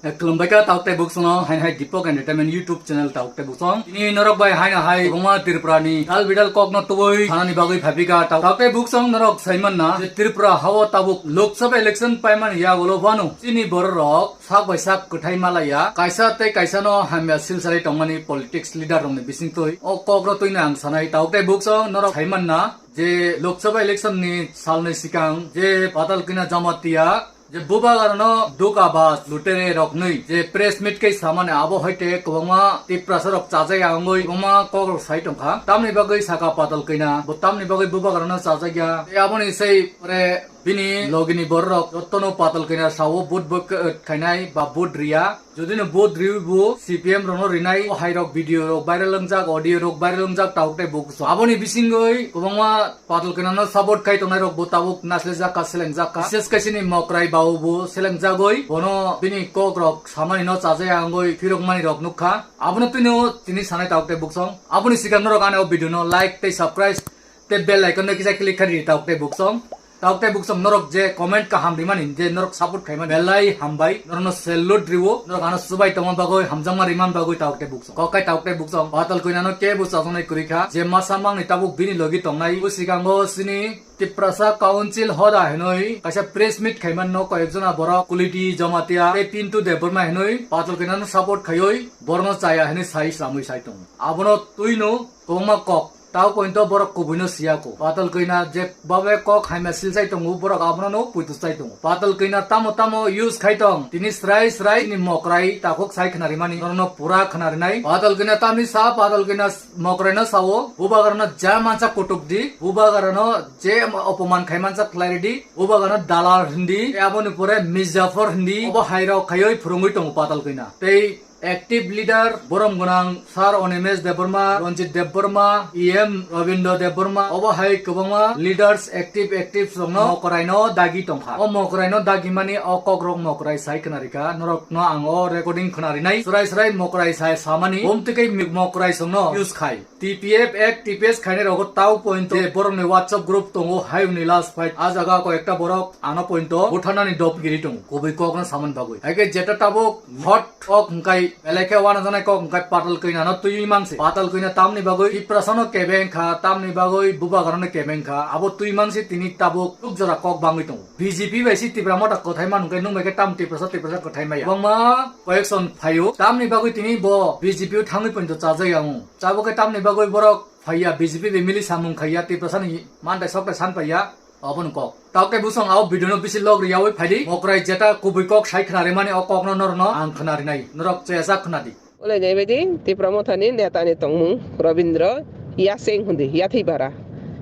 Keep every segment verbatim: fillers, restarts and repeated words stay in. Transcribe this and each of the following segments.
Eh, khulumbai kha tauk tei buksong no, haino hai Deepak Entertainment YouTube channel tauk tei buksong. Tini norok bai haino hai kwbangma Tripura ni dal bidal kok no tubui thanani bagwi phaipika tauk, tauk tei buksong norok saimanna je Tripura hao tabuk Lok Sabha election paimani yagulo phano chini bororok sak bai sak kwthai malaya, kaisa tei kaisa no hamya silsalai tongmani politics leader rokni bisingtwi. O kok rw twino ang sanai, tauk tei buksong norok saimanna je Lok Sabha election ni salni sikang je Patal Kanya Jamatia je bubagrano duka bas lutere rokni je press meet khe samani abo hoite kwbangma Tiprasa rok chajaya wngwi kwbangma kok rok sai tongkha. Tamni bagwi saka Patal Kanya, bo tamni bagwi bubagrano chajakya. Tei aboni sei pore bini logini bororok jotono Patal Kanya sao vote bo khainai ba vote riya. Jodi no vote riwi bo C P M rokno rinai, o hai rok video rok viral wngjak, audio rok viral wngjak, tauk tei buksong. Aboni bisingwi kwbangma Patal Kanya no support khai tongnai rok bo tabuk naisle jak kha, seleng jak kha. Bises khe chini Mokrai bao bo seleng jagwi, bono bini kok rok samani no chajaya wngwi phirok mani rok nukha. Abono twino tini sanai tauk tei buksong. Aboni sikang norok ani o video no like tei subscribe tei bell icon no kisa click khai di tauk tei buksong. Tauk tei buksong norok je comment kaham rimani je norok support khaimani belai hambai, norokno salute riwo, norok ano subai tongma bagwi, hamjakma rimani bagwi tauk tei buksong. Kok kai tauk tei buksong, Patal Kanya no kebo chajaknai kwrwi kha, je masa mangni tabuk bini logi tongnai. Bo sikango chini Tiprasa Council hoda hinwi kaisa press meet khaimani no koyek jona borok Kuliti Jamatia tei Pintu Debbarma hinwi Patal Kanya no support khaiwi borokno chaya hinwi sai samwi sai tongo. Abono twino kwbangma kok. Tao pointo borok kubuino siyako. Patal Kanya je babe kok hamya silsai tongo, borok abono no puitu sai tongo. Patal Kanya tamo tamo use khai tong, tini srai srai ni Mokrai takhuk sai khnarimani, norokno pura khnarinai. Patal Kanya tamni sa, Patal Kanya Mokraino sao, bubagrano ja mansa kutuk di, bubagrano je opoman khai mansa khlai di, bubagrano dalal hindi, aboni pore Mirzafor hindi, obo hai rok khaioi phurungwi tongo Patal Kanya. Tei active leader borom gwnang Sir Animesh Debbarma, Ranjit Debbarma, E M Rabindra Debbarma, obo hai kwbangma leaders active, active rokno Mokraino dagi tongkha. O Mokraino dagimani o kokrok Mokrai sai khwnarikha, norokno ang o recording khwnarinai. Srai srai Mokrai sai samani, bumtwi khe mi-, Mokrai songno use khai. T P F ek T P S khainai rogo tao pointo je borokni WhatsApp group tongo, hayungni last fight. A jaga ko ekta borok ano pointo butharnani dop giri tongo, kubui kokno samani bagwi. Hai khe jeta tabuk hot kok hwnkhe, belai khe uanajaknai kok hwnkhe Patal Kanya no twiwi mangse. Patal Kanya tamni bagwi Tiprasano kebeng kha, tamni bagwi bubagrano kebeng kha. Abo twi mangse tini tabuk tuk jora kok bangwi tongo. B J P bai si Tipra Motha kwthai manu hwnkhe nung bai khe tam Tiprasa, Tiprasa kwthai maya. Kwbangma koyekson phaio. Tamni bagwi tini bo B J P o thangwi pointo chajak ya wng. Chabo khe tamni bagwi borok phaiya, B J P bai mili samung khaiya, Tiprasani mantai soktai san paiya, obono kok. Tao khe busong ao video no bisi log riyawi phaidi, Mokrai jeta kubui kok sai khwnarimani o kokno norokno ang khwnarinai, norok chayajak khwnadi. Ulai jai baidi Tipra Mothani netani tongmung Robindra Yaseng hundi, Yathibara.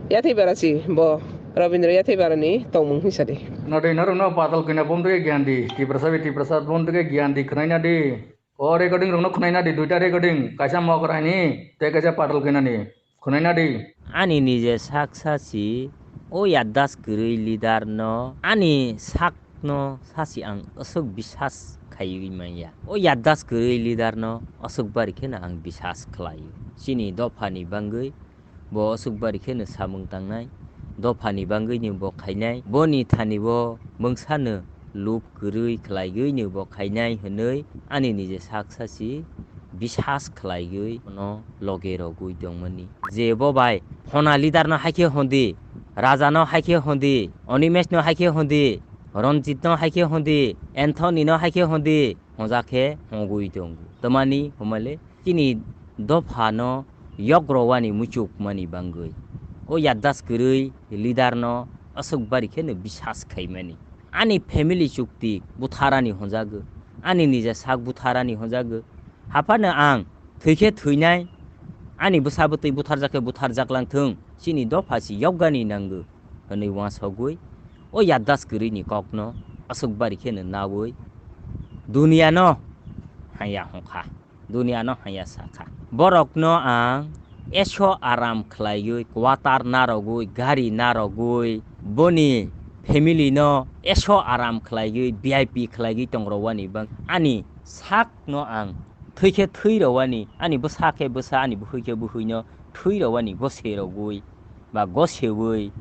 Yathibara si bo Robindra Yathibarani tongmung hisadi. Nodai norokno Patal Kanya bondwge gyan di, Tiprasa bai Tiprasa bondwge gyan di khwnaina di. O recording rokno khwnaina di, duita recording, kaisa Mokraini tei kaisa Patal Kanyani. Khwnaina di. Ani nije sak sasi o yaddas kwrwi leader no ani sak no sasi ang aswk bisas khaiwi manya. O yaddas kwrwi leader no aswk bari kheno ang bisas khlaio. Chini dophani bangwi bo aswk bari kheno samung tangnai, dophani bangwino bo khainai, boni thani bo mungsano lup kwrwi khlaigwino bo khainai hwnwi ani nije sak sasi bisas khlaigwi bono loge rogwi tongmani. Je bo bai phona leader no haikhe hondi, Raja no haikhe hondi, Animesh no haikhe hondi, Ranjit no haikhe hondi, Anthony no haikhe hondi, hoja khe hogwi tongo. Tamani homale chini dophano yokrowani muchukmani bangwi. O yaddas kwrwi leader no aswk bari kheno bisas khaimani. Ani family chukti butharani honjago, ani nija sak butharani honjago. Haphano ang thwikhe thwinai, ani bwsa bwtwi butharjak khe butharjak lang thung, chini dopha si yokgani nango, hwnwi uansugwi o yaddas kwrwini kokno aswk bari kheno naui duniano haya hongkha. Duniano haya sakha. Borokno ang eso aram khlaiwi, quarter narogwi, gari narogwi, boni family no eso aram khlaiwi, V I P khlaiwi tongrowani bang ani sakno ang thwikhe thwirowani, ani bwsa khe bwsa, ani buhwi khe buhwino thwirowani goserogwi ba gosewi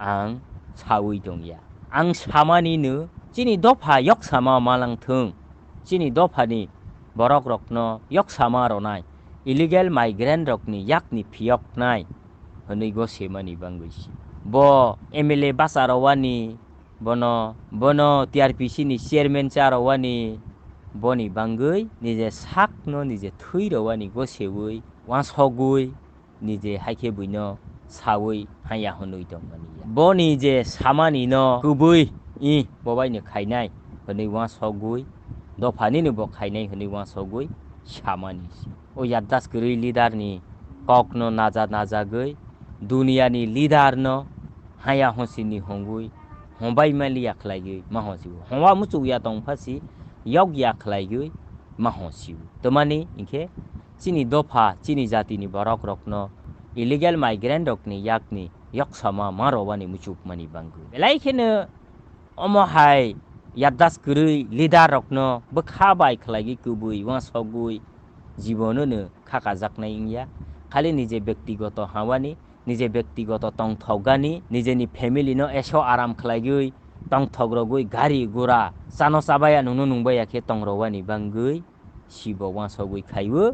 ang sawi tongya. Ang samani no chini dopha yoksama malangthung. chini dophani borok rokno yoksama rwnai, illegal migrant rokni yakni phiyoknai hwnwi gosemani bangwi si. Bo M L A bacha rwani, bono, bono T R P C ni chairman cha rwani, boni bangwi nije sakno nije thwi rwani gosewi wansogwi nije haikhe buino sawi haya hwnwi tongmani ya. Boni je samani no kubui i bobaino khainai hwnwi wansogwi dophani no bo khainai hwnwi wansogwi samani si. O yaddas kwrwi leader ni kok no naja najagwi duniya ni leader no haya honsini hongwi hombai mali ya khlaigwi ma honsi. Hongwa muchuk ya tong phasi yok ya khlaigwi ma honsi. Tomani hinkhe chini dopha, chini jatini borok rokno illegal migrant rokni yakni yoksama ma rwani muchukmani bangwi. Belai kheno omo hai yaddas kwrwi leader rokno bwkha bai khlaigwi kubui wansogwi jibono no khakajaknai wngya. Khali nije bektigoto hawani, nije bektigoto tongthokgani, nijeni family no eso aram khlaigwi tongthok rogwi gari gura chano chabaya nungno nungbaya khe tongrowani bangwi sibo wansogwi khaiwi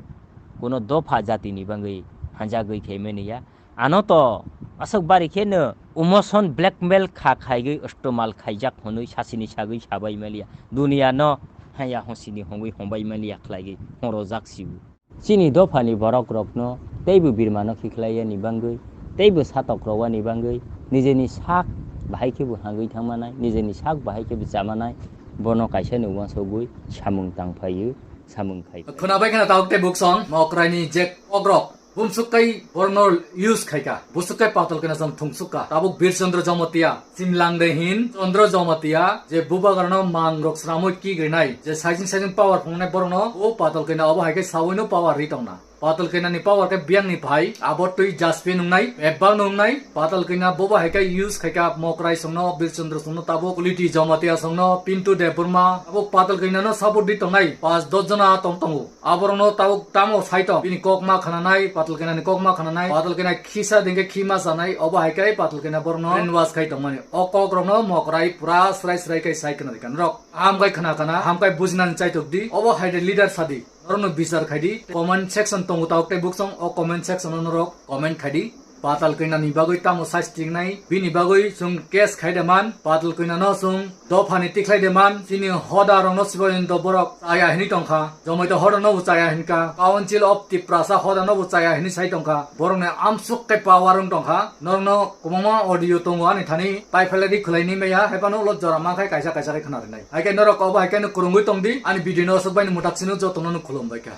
kuno dopha jatini bangwi hanjagwi khaimani ya. Ano to aswk bari kheno emotion blackmail kha khaigwi istemal khaijak hwnwi sasini sagwi sabai maliya. Duniya no haya honsini hongwi hombai maliya khlaigwi horojak sibo. Chini dophani borok rokno teibo birmano khiklaiyani bangwi, teibo satok rowani bangwi, nijeni sak bahai khebo hangwi thangmanai, nijeni sak bahai khebo chamanai, bono kaisa ni wansogwi samung tangphaiwi samung khai. Khwnabai khwna tabuk tei buksong mokrai ni je kokrok bumsuk kai borno use khaika, busuk kai patal kena jom thungsuk ka, tabuk Bir Chandra Jamatia. Simlang de hin Chandra Jamatia je bubagrano mang rok sramoi ki grinai, je saijing saijing power phungnai borokno o patal kena obo hai khe sawino power ri tongna. Patal kena ni power khe biyang ni phai, abo twi jaspi nungnai, bebak nungnai, patal kena bobo hai khe use khai kha Mokrai songno, Bir Chandra songno, tabuk Kuliti Jamatia songno, Pintu Debbarma, tabuk patal kena no support di tongnai, pas dos jona tong tongo. Aborokno tabuk tamo sai tong, bini kok ma khananai, patal kena ni kok ma khananai, patal kena khisa dengke khi ma sanai, obo hai kai patal kena borokno brainwash khai tongmani. O kok rokno Mokrai pura srai srai kai sai khna rikha norok. Ham kai khna khna, ham kai bujinani chaitok di, obo hai de leader sadi. Norokno bichar khai di, comment section tongo tabuk tei buksong, o comment section o norok comment khai di. Patal kena ni bagwi tamo sastingnai, bini bagwi chwng case khai de man, patal kena no chwng dophani tikhlai de man, chini hoda rokno sibai do borok chaya hini tongkha, jomai to hoda no bo chaya hinkha, Council of Tiprasa hoda no bo chaya hini sai tongkha, borok ni amsuk kai power wng tongkha, norokno kwbangma audio tongo ani thani, tai phailai di khwlai ni maya, hai phano ulo jora mankhai kaisa kaisa khai khna rinai. Hai khe norok obo hai khe no kwrwngwi tong di, ani video no aswk bai no mwtak sino jotono no khulum bai kha.